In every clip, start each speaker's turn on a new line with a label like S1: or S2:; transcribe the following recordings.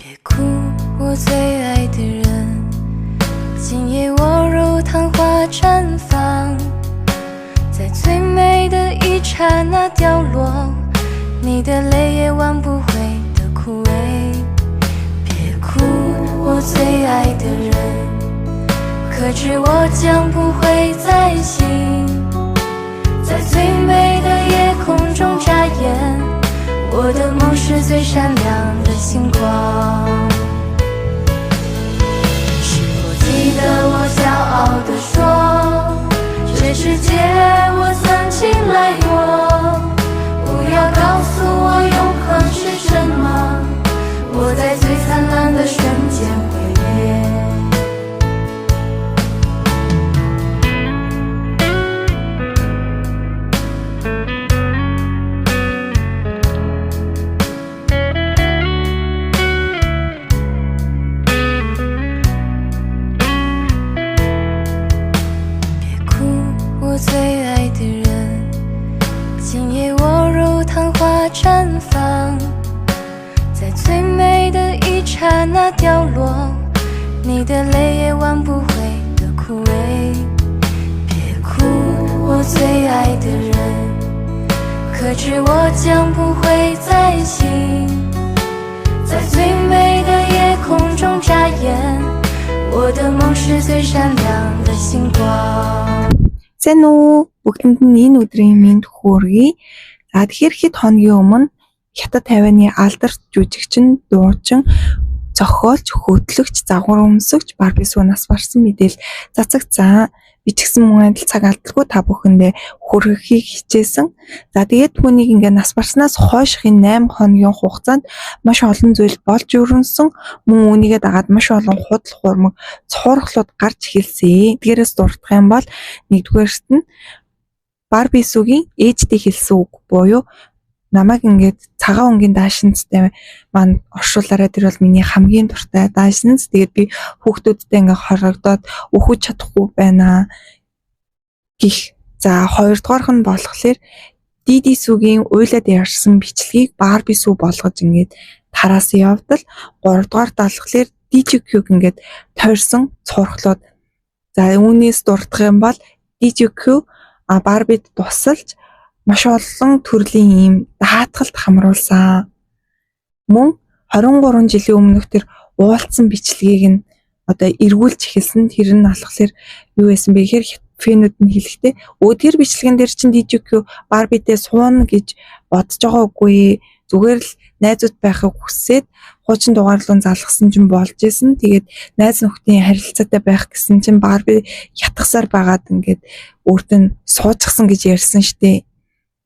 S1: 别哭，我最爱的人。今夜我如昙花绽放，在最美的一刹那掉落，你的泪也挽不回的枯萎。别哭，我最爱的人，可知我将不会再醒，在最美的夜空中眨眼。我的梦是最闪亮的星光。是否记得我骄傲地说，这世界我曾经来过。不要告诉我永恒是什么，我在最灿烂的瞬间毁灭。别哭，我最爱的人。今夜我如昙花绽放，在最美的一刹那掉落，你的泪也挽不回的枯萎。别哭，我最爱的人，可知我将不会再醒，在最美的夜空中眨眼，我的梦是最闪亮的星光。
S2: Сайн уу? Бүгдэнд нь энэ өдрийн мэнд хүргэе. За, тэгэхээр хэд хоногийн өмнө Хятад Тайваны алдарт жүжигчин, дуучин, зохиолч, хөтлөгч, загвар өмсөгч Барби Сүү нас барсан мэдээлэл цацагдсан. Би ч гэсэн мөн адил цаг алдалгүй та бүхэндээ хүргэхийг хичээсэн. За, тэгээд түүнийг ингээд нас барснаас хойших энэ 8 хоногийн хугацаанд маш олон зүйл болж өрнөсөн. Мөн үүнийгээ дагаад маш олон худал хуурмаг цуурхлууд гарч эхэлсэн. Эдгээрээс дурдах юм бол нэгдүгээрт нь Барби Сүгийн ээжтэй хэлсэн үг буюу намайг ингээд цагаан өнгийн даашинзтай маань оршуулаарай, тэр бол миний хамгийн дуртай даашинз. Тэгээд би хүүхдүүдтэй ингээд хорогдоод өөхөж чадахгүй байна гэх. За, хоёрдугаарх нь болохоор Диди Сүгийн уйлаад ярьсан бичлэгийг Барби Сүү болгож ингээд тараасан явдал. Гуравдугаар болохоор DJQ-г ингээд тойрсон цуурхлууд. За, үүнээс дурдах юм бол DJQ Барбид тусалж маш олон төрлийн ийм даатгалд хамруулсан. Мөн 23 жилийн өмнөх тэр уулзсан бичлэгийг нь одоо эргүүлж эхэлсэн. Тэр нь болохоор юу байсан бэ гэхээр фэнүүд нь хэлэхдээ өө тэр бичлэгэн дээр чинь DJQ Барбитэй сууна гэж бодож байгаагүй. Зүгээр л найзууд байхыг хүсээд хуучин дугаарлуун залгасан чинь болж исэн. Тэгээд найз нөхдийн харилцаатай байх гэсэн чинь Барби ятгасаар байгаад ингээд өөрт нь суучсан гэж ярьсан штэ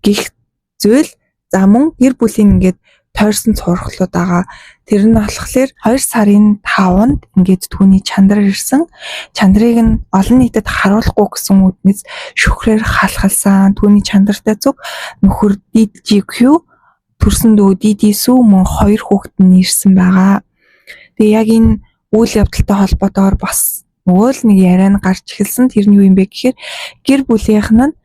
S2: гих зүйл. За, мөн гэр бүлийн ингээд тойрсон цуурхлууд байгаа. Тэр нь болохоор 2 сарын 5-нд ингээд түүний чандраар ирсэн. Чандрыг нь олон нийтэд харуулахгүй гэсэн үүднээс шүхрээр халахалсан. Түүний чандартай зүг нөхөр DGQ, төрсөн дүү Диди Сүү, мөн хоёр хүүхэд нь ирсэн байгаа. Тэгээ яг энэ үйл явдалтай холбоотойгоор бас нөгөө л нэг яриа нь гарч эхэлсэн. Тэр нь юу юм бэ гэхээр гэр бүлийнх нь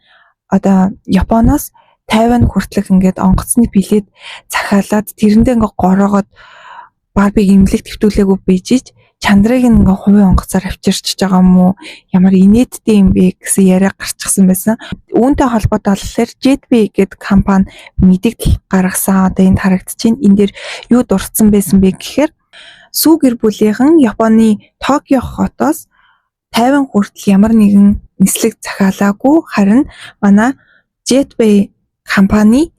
S2: одоо Японоос Тайван хүртэлх ингээд онгоцны билет захиалаад тэрэндээ ингээд гороогоод Барбиг эмнэлэг твтүүлээгүй бийжиж чандрыг ингээ хувийн онгоцоор авчирчиж байгаа юм уу? Ямар инээдтэй юм бэ гэсэн яриа гарчихсан байсан. Үүнтэй холбоотой болохоор JetBay гэдэг компани мэдээлэл гаргасан. Одоо энд харагдчихээн. Энэ дээр юу дурдсан байсан бэ гэхээр Сүү гэр бүлийнхэн Японы Токио хотоос Тайван хүртэл ямар нэгэн нислэг захиалаагүй, харин манай JetBay компани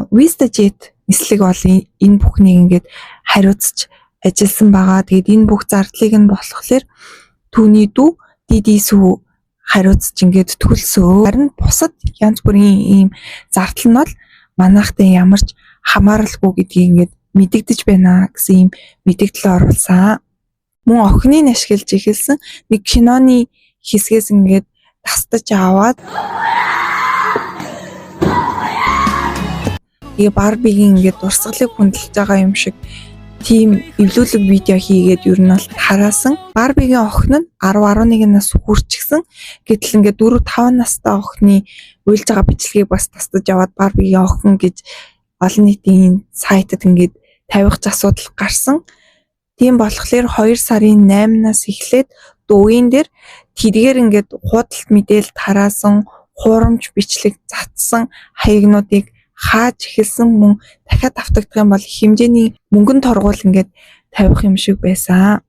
S2: Vista Jet нислэг бол энэ бүхнийг ингээд хариуцж ажилласан байгаа. Тэгээд энэ бүх зардлыг нь болохоор түүний дүү Диди Сүү хариуцж ингээд төлсөө. Харин бусад янз бүрийн ийм зардал нь бол манайхтай ямар ч хамааралгүй гэдгийг ингээд мэдэгдэж байна гэсэн ийм мэдэгдэл оруулсан. Мөн охиныг ашиглаж эхэлсэн нэг киноны хэсгээс ингээд тастаж аваад тэгээ Барбигийн ингээд дурсгалыг хүндэлж байгаа юм шиг тийм эвлүүлэг видео хийгээд ер нь бол тараасан. Барбигийн охин нь 10 11 нас хүрчихсэн. Гэтэл ингээд 4 5 настай охины уйлж байгаа бичлэгийг бас тастаж аваад Барбигийн охин гэж олон нийтийн сайтад ингээд тавих асуудал гарсан. Тийм болохоор 2 сарын 8-наас эхлээд Douyin дээр тэргээр ингээд худалд мэдээлэл тараасан, хуурамч бичлэг цацсан хаягнуудыг хааж эхэлсэн, мөн дахиад автагдах юм бол их хэмжээний мөнгөн торгуул ингээд тавих юм шиг байсан.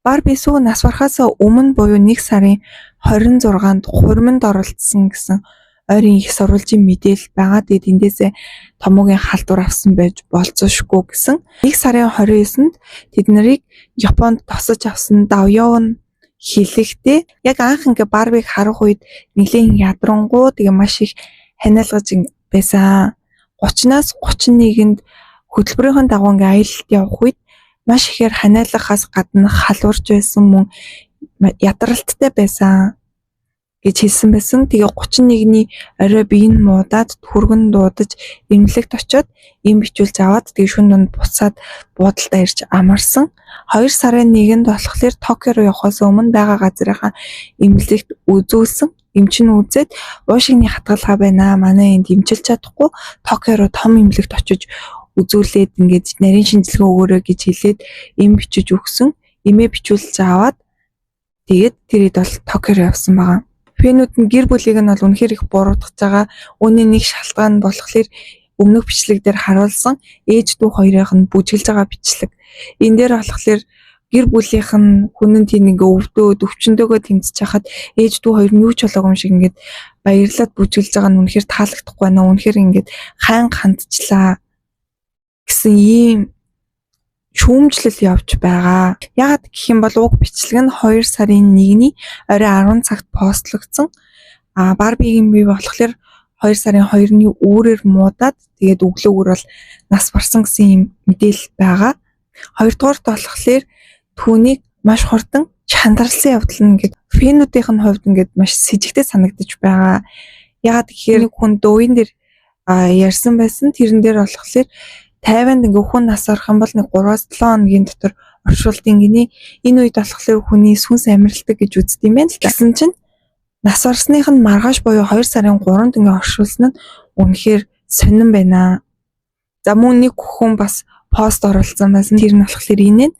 S2: Барби Сүү нас барахаас өмнө буюу 1 сарын 26-нд хуриманд оролцсон гэсэн ойрын их сурвалжийн мэдээлэл байгаа. Тэгээд эндээсээ томоогийн халдвар авсан байж болзошгүй гэсэн. 1 сарын 29-нд тэд нарыг Японд тосож авсан Давёв нь хэлэхдээ яг анх ингээ Барбиг харах үед нэлээн ядрангуй, тэгээ маш их ханиалгаж байсан. 30-наас 31-нд хөтөлбөрийн дагуу ингээ аялалд явах үед маш ихээр ханиалгахаас гадна халуурч байсан, мөн ядралттай байсан гэж хэлсэн байсан. Тэгээ 31-ний орой бие нь муудаад, түргэн дуудаж эмнэлэгт очиод эм бичүүлж аваад, тэгээ шөнө дунд буцаад буудалдаа ирж амарсан. 2 сарын 1-нд болохоор Токио руу явахаас өмнө байгаа газрынхаа эмнэлэгт үзүүлсэн. Эмч нь үзээд уушигны хатгалгаа байна. Манай энд эмчилж чадахгүй, Токио руу том эмнэлэгт очиж үзүүлээд ингээд нарийн шинжилгээ өгөөрэй гэж хэлээд эм бичиж өгсөн. Эмээ бичүүлж аваад тэгээд тэр хэд бол Токио руу явсан байгаа. Fan үүд нь гэр бүлийг нь бол үнэхээр их буруутгаж байгаа. Үүний нэг шалтгаан нь болохоор өмнөх бичлэг дээр харуулсан ээж дүү хоёрын нь бүжиглэж байгаа бичлэг. Энэ дээр болохоор гэр бүлийнх нь хүн нь тийм ингээ өвдөөд өвчнөдөөгөө тэмцэж хахад ээж дүү хоёр нь юу ч болоогүй юм шиг ингээд баярлаад бүжиглэж байгаа нь үнэхээр таалагдахгүй байна. Үнэхээр ингээд хайнга хандчихлаа гэсэн ийм шүүмжлэл явж байгаа. Яагаад гэх юм бол уг бичлэг нь 2 сарын 1-ний орой 10 цагт постлогдсон. А Барбигийн бие болохоор 2 сарын 2-ны үүрээр муудаад, тэгээд өглөөгөр бол нас барсан гэсэн ийм мэдээлэл байгаа. Хоёрдугаарт болохоор түүнийг маш хурдан чандралсан явдал нь ингээд fan үүдийнх нь хувьд ингээд маш сэжигтэй санагдаж байгаа. Яагаад гэхээр нэг хүн Douyin дээр ярьсан байсан. Тэрэн дээр болохоор Тайванд ингээ хүн нас орох юм бол нэг 3-аас 7 хоногийн дотор оршуулдаг гинэ. Энэ үед болохоор хүний сүнс амиралдаг гэж үздэг юм байна л да. Тэгсэн чинь нас орсных нь маргааш буюу 2 сарын 3-нд ингээ оршуулсан нь үнэхээр сонин байна. За, мөн нэг хүн бас пост оруулсан байсан. Тэр нь болохоор энэ нь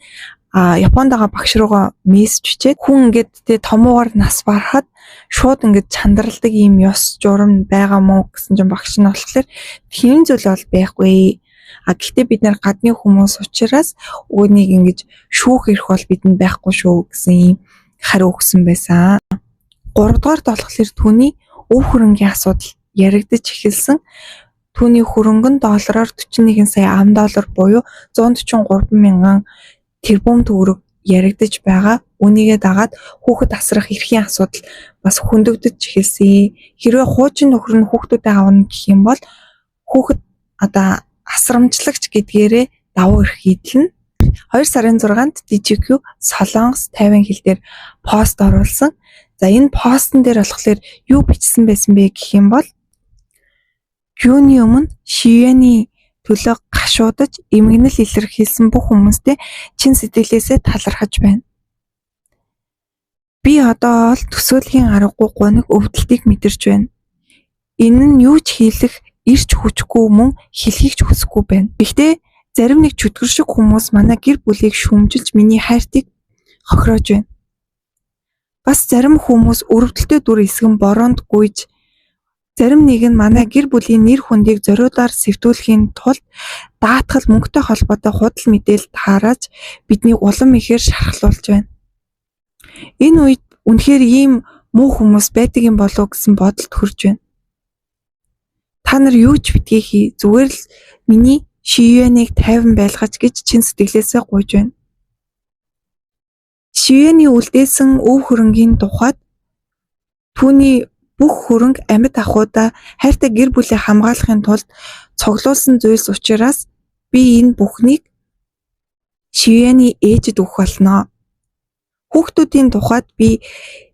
S2: Японд байгаа багш руугаа мессеж бичээд, хүн ингээд тэ томуугаар нас барахад шууд ингээд чандралдаг ийм ёс журам байгаа мó гэсэн чинь багш нь болохоор тийм зүйл бол байхгүй. А гэхдээ бид нар гадны хүмүүс учраас үүнийг ингэж шүүх эрх бол бидэнд байхгүй шүү гэсэн ийм хариу өгсөн байсан. Гуравдугаарт болохоор түүний өв хөрөнгийн асуудал яригдаж эхэлсэн. Түүний хөрөнгө нь доллараар 41 сая ам доллар буюу 143 мянган тэрбум төгрөг яригдаж байгаа. Үүнийгээ дагаад хүүхэд асрах эрхийн асуудал бас хөндөгдөж эхэлсэн. Хэрвээ хуучин нөхөр нь хүүхдүүдээ авна гэх юм бол хүүхэд одоо асрамжлагч гэдгээрээ давуу эрх эдлэнэ. 2 сарын 6-нд DGQ Солонгос Тайван хэл дээр пост оруулсан. За, энэ постн дээр болохоор юу бичсэн байсан бэ гэх юм бол юуны өмнө Шиюэний төлөө гашуудаж эмгэнэл илэрхийлсэн бүх хүмүүстээ чин сэтгэлээсээ талархаж байна. Би одоо л төсөөлхийн аргагүй гуниг өвдөлтийг мэдэрч байна. Энэ нь юу ч хийлэх эрч хүчгүй, мөн хэлэхийг ч хүсэхгүй байна. Гэхдээ зарим нэг чөтгөр шиг хүмүүс манай гэр бүлийг шүүмжилж, миний хайртыг хохироож байна. Бас зарим хүмүүс өрөвдөлтөй дүр эсгэн бороонд гүйж, зарим нэг нь манай гэр бүлийн нэр хүндийг зориудаар сэвтүүлэхийн тулд даатгал, мөнгөтэй холбоотой худал мэдээлэл тарааж, биднийг улам ихээр шархлуулж байна. Энэ үед үнэхээр ийм муу хүмүүс байдаг юм болов уу гэсэн бодолд хүрч байна. Та нар юу ч битгий хий, зүгээр л миний Шиюэнийг тайван байлгаач гэж чин сэтгэлээсээ гуйж байна. Шиюэний үлдээсэн өв хөрөнгийн тухайд түүний бүх хөрөнгө амьд ахуйдаа хайртай гэр бүлээ хамгаалахын тулд цуглуулсан зүйлс учраас би энэ бүхнийг Шиюэний ээжид өгөх болно. Хүүхдүүдийн тухайд би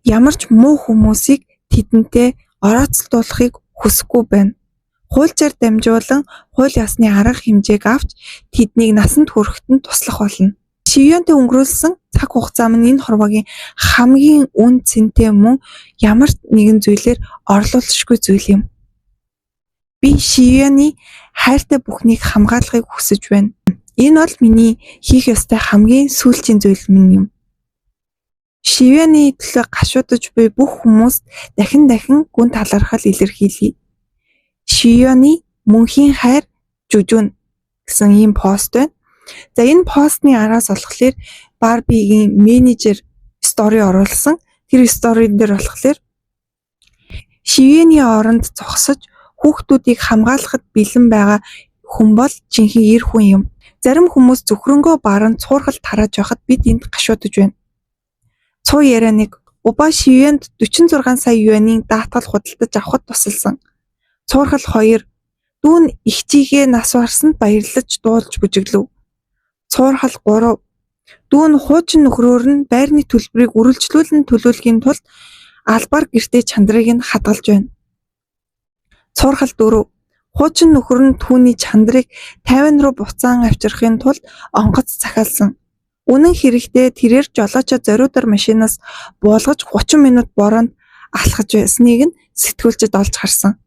S2: ямар ч муу хүмүүсийг тэдэнтэй орооцолдуулахыг хүсэхгүй байна. Хуульчаар дамжуулан хууль ёсны арга хэмжээг авч тэднийг насанд хүрэхэд нь туслах болно. Шиюэнтэй өнгөрүүлсэн цаг хугацаа минь энэ хорвоогийн хамгийн үнэ цэнтэй, мөн ямар нэгэн зүйлээр орлуулшгүй зүйл юм. Би Шиюэний хайртай бүхнийг хамгаалахыг хүсэж байна. Энэ бол миний хийх ёстой хамгийн сүүлчийн зүйл минь юм. Шивэны төлөө гашуудаж буй бүх хүмүүст дахин дахин гүн талархал илэрхийлье. Шивэны мөнхийн хайр жүжүүн гэсэн ийм пост байна. За, энэ постны араас болохоор Барбигийн менежер story оруулсан. Тэр story н дээр болохоор Шивэний оронд зогсож хүүхдүүдийг хамгаалахад бэлэн байгаа хүн бол жинхэнэ эр хүн юм. Зарим хүмүүс зөвхөрөнгөө баран цуурхал тарааж байхад бид энд гашуудаж байна. Цуу яриа нэг Уба Шивэнд 46 сая юанийн даатгал худалдаж авахад тусалсан. Цуурхал 2 Дүү нь эгчийгээ нас барсанд баярлаж дуулж бүжиглэв. Цуурхал 3 Дүү нь хуучин нөхрөөр нь байрны төлбөрийг үргэлжлүүлэн төлүүлэхийн тулд албаар гэртээ чандрыг нь хадгалж байна. Цуурхал 4 Хуучин нөхөр нь түүний чандрыг Тайвань руу буцаан авчрахын тулд онгоц захиалсан. Үнэн хэрэгтээ тэрээр жолоочоо зориудаар машинаас буулгаж 30 минут бороонд алхаж байсныг нь сэтгүүлчид олж харсан.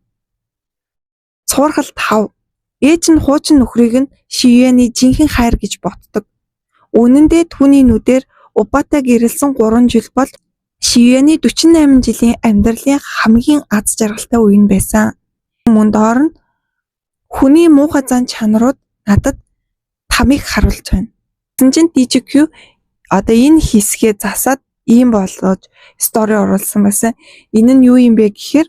S2: Цуурхал 5 Ээж нь хуучин нөхрийг нь Шивэний жинхэнэ хайр гэж боддог. Үнэн дээр түүний нүдээр Убатай гэрлэсэн 3 жил бол Шивэний 48 жилийн амьдралын хамгийн аз жаргалтай үе нь байсан. Мөн доор нь хүний муухай зан чанарууд надад тамыг харуулж байна. Тэгсэн чинь DJQ одоо энэ хэсгээ засаад ийм болгож story оруулсан байсан. Энэ нь юу юм бэ гэхээр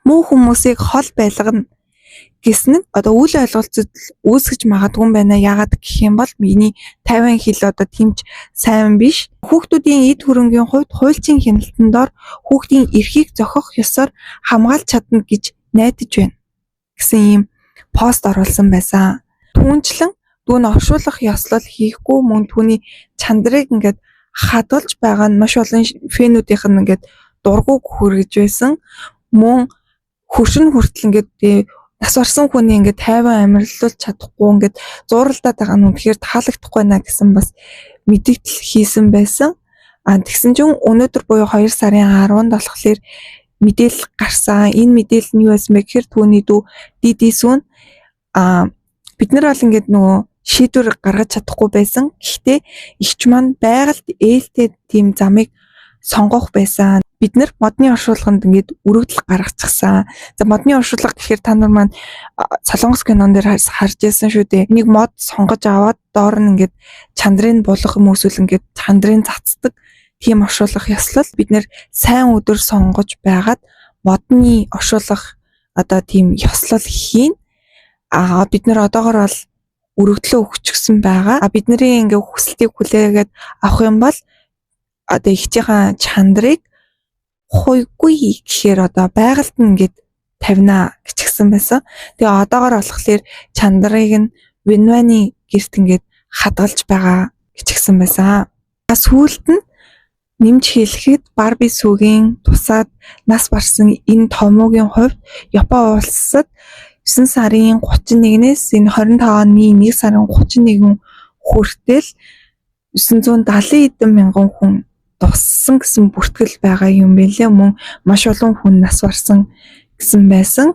S2: муу хүмүүсийг хол байлгана гэсэн нь одоо үл ойлголцол үүсгэж магадгүй юм байна. Яагаад гэх юм бол миний Тайван хэл одоо тийм ч сайн биш. Хүүхдүүдийн эд хөрөнгийн хувьд хуульчийн хяналтан дор хүүхдийн эрхийг зохих ёсоор хамгаалж чадна гэж найдаж байна гэсэн ийм пост оруулсан байсан. Түүнчлэн дүү нь оршуулах ёслол хийхгүй, мөн түүний чандрыг ингээд хадгалж байгаа нь маш олон fan үүдийнх нь ингээд дургүйг хүргэж байсан. Мөн хөршин хүртэл ингээд нас барсан хүний ингээд тайван амьрлуулж чадахгүй ингээд зууралдаад байгаа нь үнэхээр таалагдахгүй байна гэсэн бас мэдэгдэл хийсэн байсан. А тэгсэн чинь өнөөдөр буюу 2 сарын 10-нд болохоор мэдээлэл гарсан. Энэ мэдээлэл нь юу байсан бэ гэхээр түүний дүү Диди Сүүн бид нар бол ингээд нөгөө шийдвэр гаргаж чадахгүй байсан. Гэхдээ эгч маань байгальд ээлтэй тийм замыг сонгох байсан. Бид нар модны оршуулганд ингээд өргөдөл гаргачихсан. За, модны оршуулга гэхээр та нар маань Солонгос кинон дээр харж байсан шүү дээ. Нэг мод сонгож аваад доор нь ингээд чандрыг булгах юм эсвэл ингээд чандрыг цацдаг тийм оршуулгах ёслол. Бид нар сайн өдөр сонгож байгаад модны оршуулгах одоо тийм ёслол хийн. А бид нар одоогор бол өргөдлөө өгчихсөн байгаа. А бидний ингээ хүсэлтийг хүлээгээд авах юм бол одоо эгчийнхээ чандрыг хуйгүй гэхээр одоо байгальд нь ингээд тавина гэчихсэн байсан. Тэгээ одоогор болохоор чандрыг нь Винваны гэрт ингээд хадгалж байгаа гэчихсэн байсан. Сүүлд нь нэмж хэлэхэд Барби Сүгийн тусаад нас барсан энэ томоогийн хувьд Япон улсад 9 сарын 31-ээс энэ 25 оны 1 сарын 31 хүртэл 970 хэдэн мянган хүн дуссан гэсэн бүртгэл байгаа юм билээ. Мөн маш олон хүн нас барсан гэсэн байсан.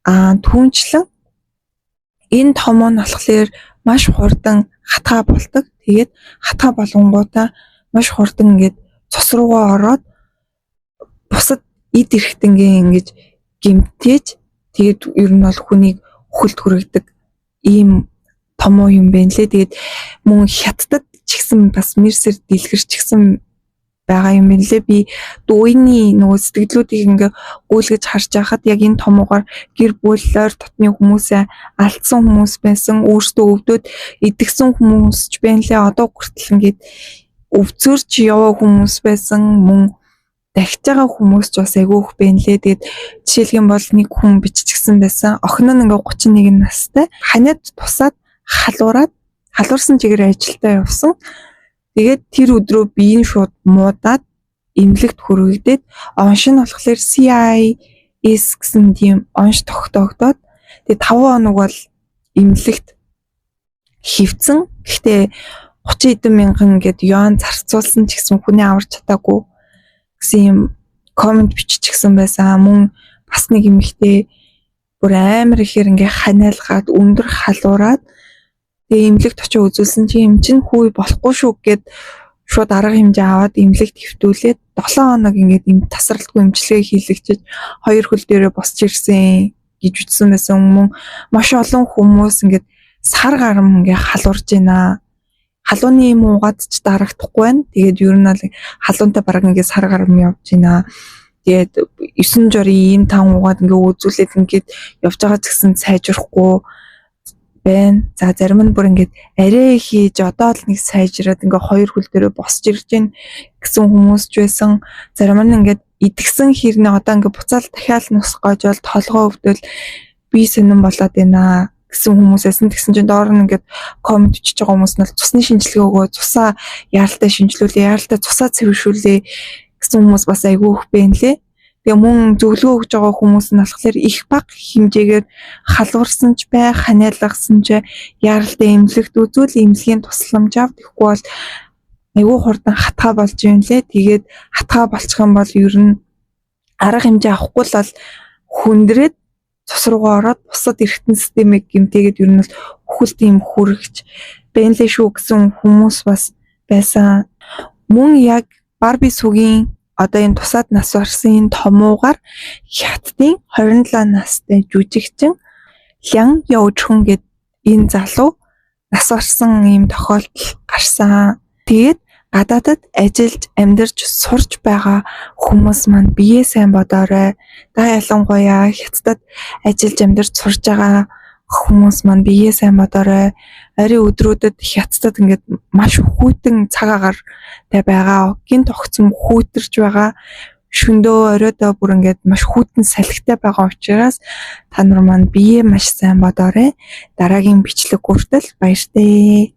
S2: Аа, түүнчлэн энэ томоо нь болохоор маш хурдан хатгаа болдог. Тэгээд хатгаа болонгуудаа маш хурдан ингээд цус руугаа ороод бусад эд эрхтэнгээ ингэж гэмтээж, тэгээд ер нь бол хүнийг үхэлд хүргэдэг ийм томоо юм байна лээ. Тэгээд мөн Хятадд ч гэсэн бас мерсээр дэлгэрч гисэн байгаа юм байна лээ. Би дүүний нөгөө сэтгэлдлүүдийг ингээ гүйлгэж харж байхад яг энэ томоогоор гэр бүл, ойр дотны хүмүүсээ алдсан хүмүүс байсан, өөрсдөө өвдөд идэгсэн хүмүүс ч байна лээ. Одоо хүртэл ингээд өвцөрч яваа хүмүүс байсан, мөн дахиж байгаа хүмүүс ч бас айгүй их байна лээ. Тэгээд жишээлх юм бол нэг хүн биччихсэн байсан. Охин нь ингээ 31 настай. Ханиад тусаад халуураад халуурсан чигээр ажилдаа явсан. Тэгээд тэр өдрөө биеийн шууд муудаад эмнэлэгт хүргэгдээд, онш нь болохоор CIS гэсэн тийм онш тогтоогдоод, тэгээд 5 хоног бол эмнэлэгт хэвтсэн. Гэхдээ 30 хэдэн мянган ингээд юан зарцуулсан ч гэсэн хүний аварч чадаагүй гэсэн юм comment биччихсэн байсан. Мөн бас нэг эмэгтэй бүр амар ихээр ингээ ханиалгаад өндөр халуураад. Тэгээ эмнэлэгт очиж үзүүлсэн чинь юм чинь хүү болохгүй шүү гэд шууд арга хэмжээ аваад эмнэлэгт хэвтүүлээд 7 хоног ингээд эм тасралтгүй эмчилгээ хийлгэж хоёр хөл дээрээ босч ирсэн гэж бичсэн байсан. Мөн маш олон хүмүүс ингээд сар гарам ингээ халуурж байна. Халууны юм уугаад ч дарагдахгүй байна. Тэгээд ер нь бол халуунтай бараг ингээ сар гарам явж байна. Тэгээд 9 жорын ийм тан уугаад ингээ үзүүлээд ингээд явж байгаа ч гэсэн сайжрахгүй байна. За зарим нь бүр ингээд арай хийж одоо л нэг сайжраад ингээ хоёр хөл дээрээ босч ирж гин гэсэн хүмүүс ч байсан. Зарим нь ингээд идэгсэн хэрнээ одоо ингээ буцаал дахиад нусах гожол толгоо өвдөл би сонирн болоод байна гэсэн хүмүүс байсан. Тэгсэн чинь доор нь ингээд comment бичиж байгаа хүмүүс нь бол цусны шинжилгээ өгөө, цусаа яаралтай шинжилүүлээ, яаралтай цусаа цэвэршүүлээ гэсэн хүмүүс бас айгүй их байна лээ. Тэгээ мөн зөвлөгөө өгж байгаа хүмүүс нь болохоор их бага хэмжээгээр халуурсан ч бай, ханиалгасан ч яаралтай эмнэлэгт үзүүл эмнэлгийн тусламж ав. Тэгэхгүй бол айгүй хурдан хатгаа болж юм лээ. Тэгээд хатгаа болчих юм бол ер нь арга хэмжээ авахгүй л бол хүндрээд цус руугаа ороод бусад эргэтэн системийг гэмтээгээд ер нь бол үхэлт юм хүргэж байна лээ шүү гэсэн хүмүүс бас байсан. Мөн яг Барби сүгийн одоо энэ тусаад нас барсан энэ томуугаар Хятадын 27 настай жүжигчин Лян Яочхон гэд энэ залуу нас барсан ийм тохиолдол гарсан. Тэгээд гадаадад ажиллаж, амьдарч, сурч байгаа хүмүүс маань биеэ сайн бодоорой. Та ялангуяа Хятадад ажиллаж, амьдарч, сурж байгаа хүмүүс маань биеэ сайн бодоорой. Ойрын өдрүүдэд Хятадад ингээд маш хүйтэн цаг агаартай байгаа. Гинт огцом хүүтэрч байгаа. Шөндөө оройдоо бүр ингээд маш хүйтэн салхитай байгаа учраас та нар маань биеэ маш сайн бодоорой. Дараагийн бичлэг хүртэл баяртай.